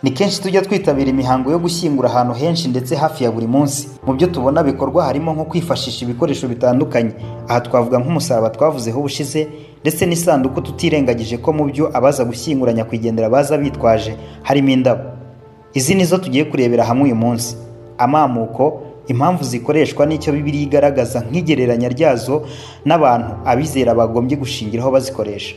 Ni kenshi tujya twitabira imihango yo gushyingura ahantu henshi ndetse hafi ya buri munsi. Mu byo tubona bikorwa harimo nko kwifashisha ibikoresho bitandukanye. Aha twavuga nk'umusaraba twavuzeho ubushize, ndetse n'isanduku, tutirengagije ko mu byo abaza gushyingura nyakwigendera baza bitwaje harimo indabo. Izi nizo tugiye kurebera hamwe uyu munsi: amamuko, impamvu zikoreshwa, n'icyo Bibiliya igaragaza nk'igereranya ryazo n'abantu abizera bagombye gushingiraho bazikoresha.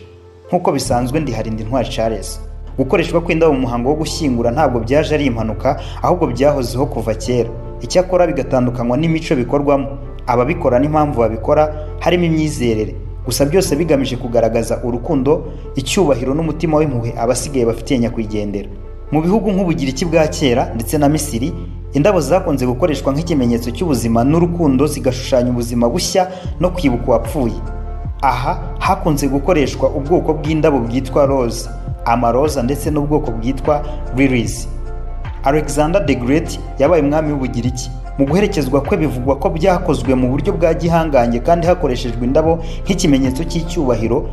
Nk'uko bisanzwe, ndi Harinda Intwari Charles. Gukoreshwa kw'indabo mu muhango wo gushyingura ntabwo byaje ari impanuka, ahubwo byahozeho kuva kera. Icyakora bigatandukanywa n'imico bikorwamo, ababikora n'impamvu babikora, harimo imyizerere. Gusa byose bigamije kugaragaza urukundo, icyubahiro n'umutima w'impuhwe abasigaye bafitiye nyakwigendera. Mu bihugu nk'Ubugiriki bwa kera ndetse na Misiri, indabo zakunze gukoreshwa nk'ikimenyetso cy'ubuzima n'urukundo, zigashushanya ubuzima bushya no kwibuka uwapfuye. Aha hakunze gukoreshwa ubwoko bw'indabo bwitwa rose, amaroza, ndetse n'ubwoko bwitwa lilies. Alexander the Great yabaye umwami w'Ubugiriki. Mu guherekezwa kwe, bivugwa ko byakozwe mu buryo bwa gihangange kandi hakoreshejwe indabo nk'ikimenyetso cy'icyubahiro.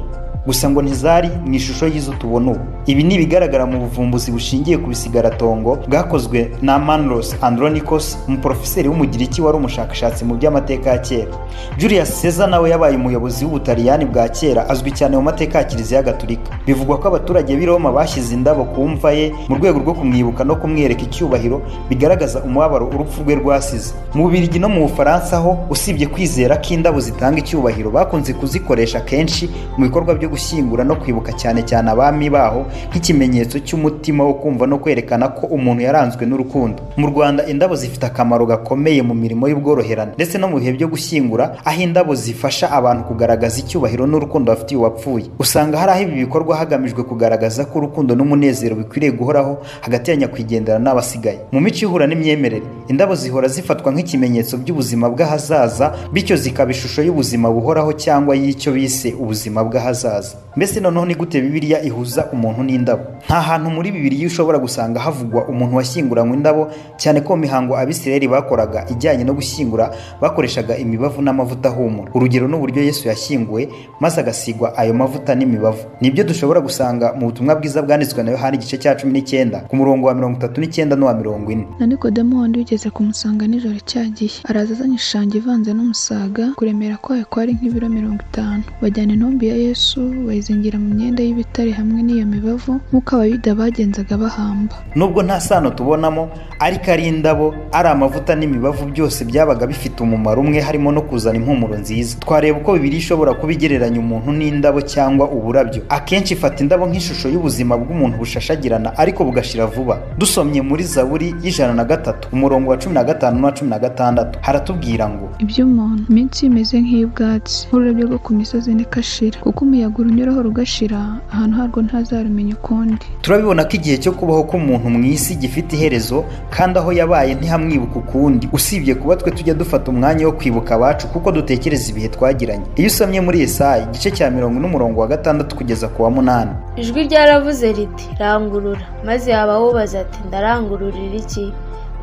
Gusa ngo ntizari mu ishusho y'izo tubona ubu. Ibi ni ibigaragara mu buvumbuzi bushingiye ku bisigaratongo bwakozwe na Manolis Andronikos, umuporofeseri w'Umugiriki wari umushakashatsi mu by'amateka ya kera. Julius Caesar nawe yabaye umuyobozi w'Ubutaliyani bwa kera, azwi cyane mu mateka ya Kiliziya Gatulika. Bivugwa ko abaturage b'i Roma bashyize indabo ku mva ye mu rwego rwo kumwibuka no kumwereka icyubahiro, bigaragaza umubabaro urupfu rwe rwasize. Mu Bubiligi no mu Bufaransa ho, usibye kwizera ko indabo zitanga icyubahiro, bakunze kuzikoresha kenshi mu bikorwa byo gushyingura no kwibuka cyane cyane abami baho, nk'ikimenyetso cy'umutima wo kumva no kwerekana ko umuntu yaranzwe n'urukundo. Mu Rwanda, indabo zifite akamaro gakomeye mu mirimo y'ubworoherane ndetse no mu bihe byo gushyingura, aho indabo zifasha abantu kugaragaza icyubahiro n'urukundo bafitiye uwapfuye. Usanga hari aho ibi bikorwa hagamijwe kugaragaza ko urukundo n'umunezero bikwiriye guhoraho hagati ya nyakwigendera n'abasigaye. Mu mico ihura n'imyemerere, indabo zihora zifatwa nk'ikimenyetso by'ubuzima bw'ahazaza, bityo zikaba ishusho y'ubuzima buhoraho cyangwa y'icyo bise ubuzima bw'ahazaza. Mbese noneho ni gute Bibiliya ihuza umuntu n'indabo? Nta hantu muri Bibiliya ushobora gusanga havugwa umuntu washyinguranywe indabo, cyane ko mu mihango Abisirayeli bakoraga ijyanye no gushyingura bakoreshaga imibavu n'amavuta ahumura. Urugero ni uburyo Yesu yashyinguwe maze agasigwa ayo mavuta n'imibavu. Nibyo dushobora gusanga mu Butumwa Bwiza bwanditswe na Yohani, igice cya 19, ku murongo wa 39 n'uwa 40. Na Nikodemo wundi wigeze kumusanga nijoro cyagiye, araza azanye ishangi ivanze n'umusaga, kuremera kwayo kwari nk'ibiro 50. Bajyana intumbi ya Yesu, bayizingira mu myenda y'ibitare hamwe n'iyo mibavu, nk'uko Abayuda bagenzaga bahamba. Nubwo nta sano tubonamo, ariko ari indabo, ari amavuta n'imibavu, byose byabaga bifite umumaro umwe, harimo no kuzana impumuro nziza. Twareba uko Bibiliya ishobora kuba igereranya umuntu n'indabo cyangwa uburabyo. Akenshi ifata indabo nk'ishusho y'ubuzima bw'umuntu bushashagirana ariko bugashira vuba. Dusomye muri Zaburi y'103, umurongo wa 15 n'uwa 16, haratubwira ngo: Iby'umuntu, iminsi imeze nk'iy'ubwatsi, nk'ururabyo rwo ku misozi niko ashira, kuko umuyaga urunyuraho rugashira, ahantu harwo ntazarumenya ukundi. Turabibona ko igihe cyo kubaho k'umuntu mu isi gifite iherezo, kandi aho yabaye ntihamwibuka ukundi, usibye kuba twe tujya dufata umwanya wo kwibuka abacu kuko dutekereza ibihe twagiranye. Iyo usomye muri Yesaya, igice cya 40, umurongo wa 6 kugeza ku wa 8: Ijwi ryaravuze riti: "Rangurura." Maze habaho ubaza ati: "Ndarangururira iki?"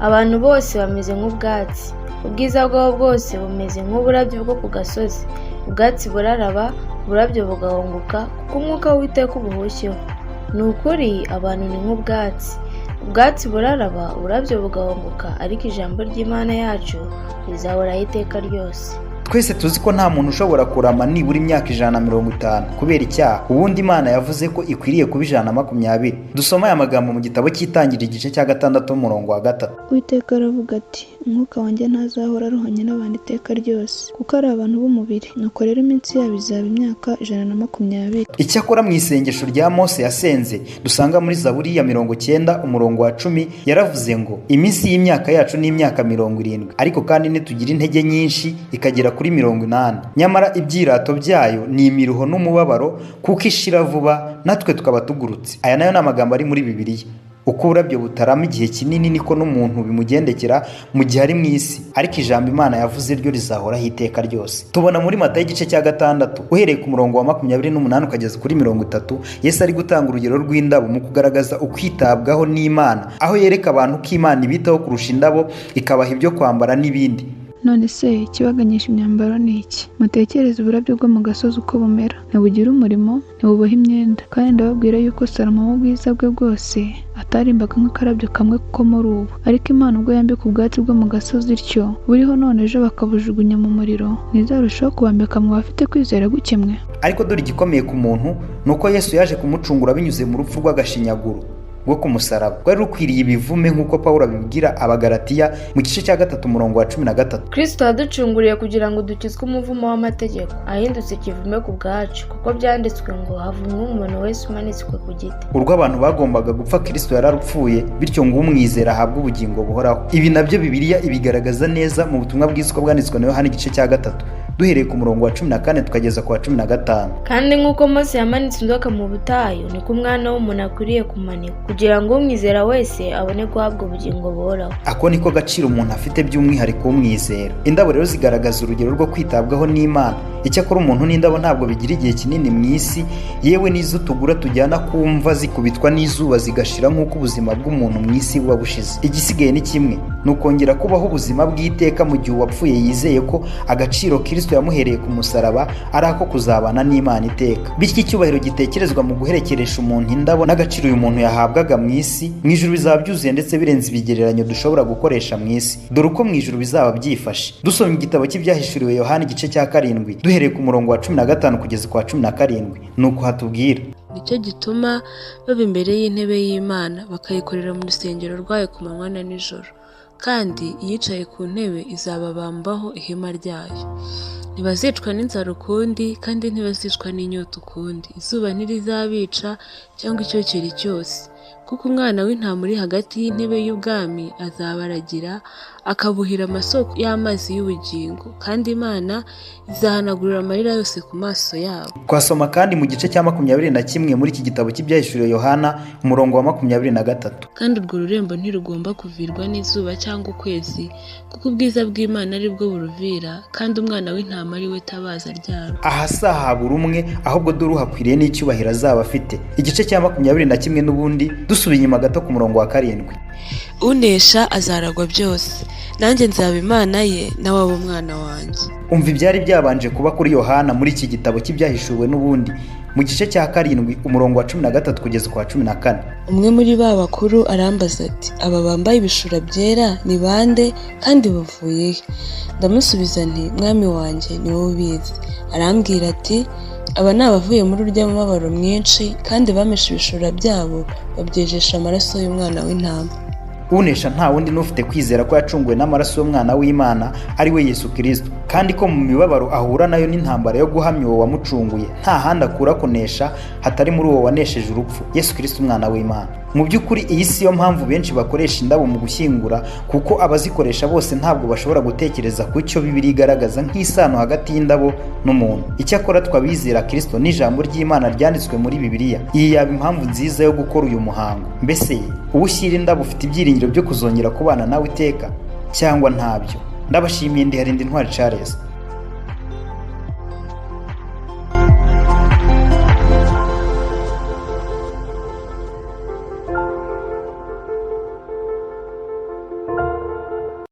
Abantu bose bameze nk'ubwatsi, ubwiza bwabo bwose bumeze nk'uburabyo bwo ku gasozi. Ubwatsi buraraba, uburabyo bugahunguka, kuko umwuka w'Uwiteka ubuhushyeho. Ni ukuri, abantu ni nk'ubwatsi. Ubwatsi buraraba, uburabyo bugahunguka, ariko ijambo ry'Imana yacu rizahoraho iteka ryose. Twese tuzi ko nta muntu ushobora kurama nibura imyaka 150 kubera icyaha. Ubundi Imana yavuze ko ikwiriye kuba 120. Dusoma aya magambo mu gitabo cy'Itangiriro, igice cya 6, umurongo wa 3. Uwiteka aravuga ati: "Umwuka wanjye ntazahora aruhanya n'abantu iteka ryose, kuko ari abantu b'umubiri. Nuko rero iminsi yabo izaba imyaka 120." Icyakora mu isengesho rya Mose yasenze, dusanga muri Zaburi ya 90, umurongo wa 10, yaravuze ngo: "Iminsi y'imyaka yacu ni imyaka 70, ariko kandi nitugira intege nyinshi ikagera kuri 80. Nyamara ibyirato byayo ni imiruho n'umubabaro, kuko ishira vuba, natwe tukaba tugurutse." Aya nayo ni amagambo ari muri Bibiliya. Uko uburabyo butarama igihe kinini, niko n'umuntu bimugendekera mu gihe ari mu isi, ariko ijambo Imana yavuze ryo rizahoraho iteka ryose. Tubona muri Matayo, igice cya 6, uhereye ku murongo wa 28 ukageza kuri 30, Yesu ari gutanga urugero rw'indabo mu kugaragaza ukwitabwaho n'Imana, aho yereka abantu ko Imana ibitaho kurusha indabo, ikabaha ibyo kwambara n'ibindi. None se ikibaganyisha imyambaro ni iki? Mutekereze uburabyo bwo mu gasozi uko bumera, ntibugira umurimo, ntibuboha imyenda. Kandi ndababwira yuko Salomo mu bwiza bwe bwose atarimbaga nk'akarabyo kamwe ko muri ubu. Ariko Imana ubwo yambika ubwatsi bwo mu gasozi ityo, buriho none ejo bakabujugunya mu muriro, ntizarushaho kubambika mu bafite kwizera guke mwe? Ariko dore igikomeye ku muntu ni uko Yesu yaje kumucungura binyuze mu rupfu rw'agashinyaguro rwo ku musaraba rwari rukwiriye ibivume, nk'uko Pawulo abibwira Abagalatiya mu gice cya 3 umurongo wa 13. Kristo yaducunguriye kugira ngo dukizwe umuvumo w'amategeko, ahindutse ikivume ku bwacu, kuko byanditswe ngo havumwe umuntu wese umanitswe ku giti. Urwo abantu bagombaga gupfa Kristo yararupfuye, bityo ngo umwizera ahabwe ubugingo buhoraho. Ibi nabyo Bibiliya ibigaragaza neza mu butumwa bwiza uko bwanditswe na Yohana igice cya 3, duhereye ku murongo wa 14 tukageza ku wa 15. Kandi nk'uko Mose yamanitse inzoka mu butayu, niko Umwana w'umuntu akwiriye kumanikwa, kugira ngo umwizera wese abone guhabwa ubugingo buhoraho. Ako niko gaciro umuntu afite by'umwihariko umwizera. Indabo rero zigaragaza urugero rwo kwitabwaho n'Imana. Icyakora umuntu n'indabo ntabwo bigira igihe kinini mu isi, yewe n'izo tugura tujyana ku mva zikubitwa n'izuba zigashira nk'uko ubuzima bw'umuntu mu isi buba bushize. Igisigaye ni kimwe, ni ukongera kubaho ubuzima bw'iteka mu gihe uwapfuye yizeye ko agaciro Kristo yamuhereye ku musaraba ari ako kuzabana n'Imana iteka. Bityo icyubahiro gitekerezwa mu guherekeresha umuntu indabo n'agaciro uyu muntu yahabwaga mu isi, mu ijuru bizaba byuzuye ndetse birenze ibigereranyo dushobora gukoresha mu isi. Dore uko mu ijuru bizaba byifashe. Dusomye igitabo cy'ibyahishuriwe Yohana igice cya 7, duhereye ku murongo wa 15 kugeza ku wa 17, nuko hatubwira: Nicyo gituma baba imbere y'intebe y'Imana, bakayikorera mu rusengero rwayo ku manywa na nijoro, kandi iyicaye ku ntebe izababambaho ihema ryayo. Ntibazicwa n'inzara ukundi, kandi ntibazicwa n'inyota ukundi. Izuba ntirizabica cyangwa icyokere cyose, kuko Umwana w'intama uri hagati y'intebe y'ubwami azabaragira, akabuhira amasoko y'amazi y'ubugingo, kandi Imana izahanagurira amarira yose ku maso yabo. Twasoma kandi mu gice cya 21 muri iki gitabo cy'ibyahishuriwe Yohana umurongo wa 23. Kandi urwo rurembo ntirugomba kuvirwa n'izuba cyangwa ukwezi, kuko ubwiza bw'Imana ari bwo buruvira, kandi Umwana w'intama ari we tabaza ryarwo. Aha si ahabura umwe, ahubwo dore uhakwiriye n'icyubahiro azaba afite. Igice cya 21 n'ubundi dusubiye inyuma gato ku murongo wa 7. Unesha azaragwa byose, nanjye nzaba Imana ye, nawe abe umwana wanjye. Umva ibyari byabanje kuba kuri Yohana muri iki gitabo cy'ibyahishuwe n'ubundi mu gice cya 7 umurongo wa 13 kugeza ku wa 14. Umwe muri ba bakuru arambaza ati: aba bambaye ibishura byera ni bande kandi bavuye he? Ndamusubiza nti: Mwami wanjye, ni wowe ubizi. Arambwira ati: aba ni abavuye muri urya mubabaro mwinshi, kandi bameshe ibishura byabo babyejesha amaraso y'Umwana w'intama. Unesha nta wundi n'ufite kwizera ko yacunguwe n'amaraso y'Umwana w'Imana ari we Yesu Kristo, kandi ko mu mibabaro ahura nayo n'intambara yo guhamya uwo wamucunguye nta handi akura kunesha hatari muri uwo wanesheje urupfu, Yesu Kristo Umwana w'Imana. Mu by'ukuri iyi si yo mpamvu benshi bakoresha indabo mu gushyingura, kuko abazikoresha bose ntabwo bashobora gutekereza ku cyo Bibiliya igaragaza nk'isano hagati y'indabo n'umuntu. Icyakora twabizera Kristo n'ijambo ry'Imana ryanditswe muri Bibiliya, iyi yaba impamvu nziza yo gukora uyu muhango. Mbese uwo ushyira indabo ufite ibyiringiro byo kuzongera kubana nawe iteka cyangwa ntabyo? Ndabashimiye. Ndi Harindi Ntwari Charles.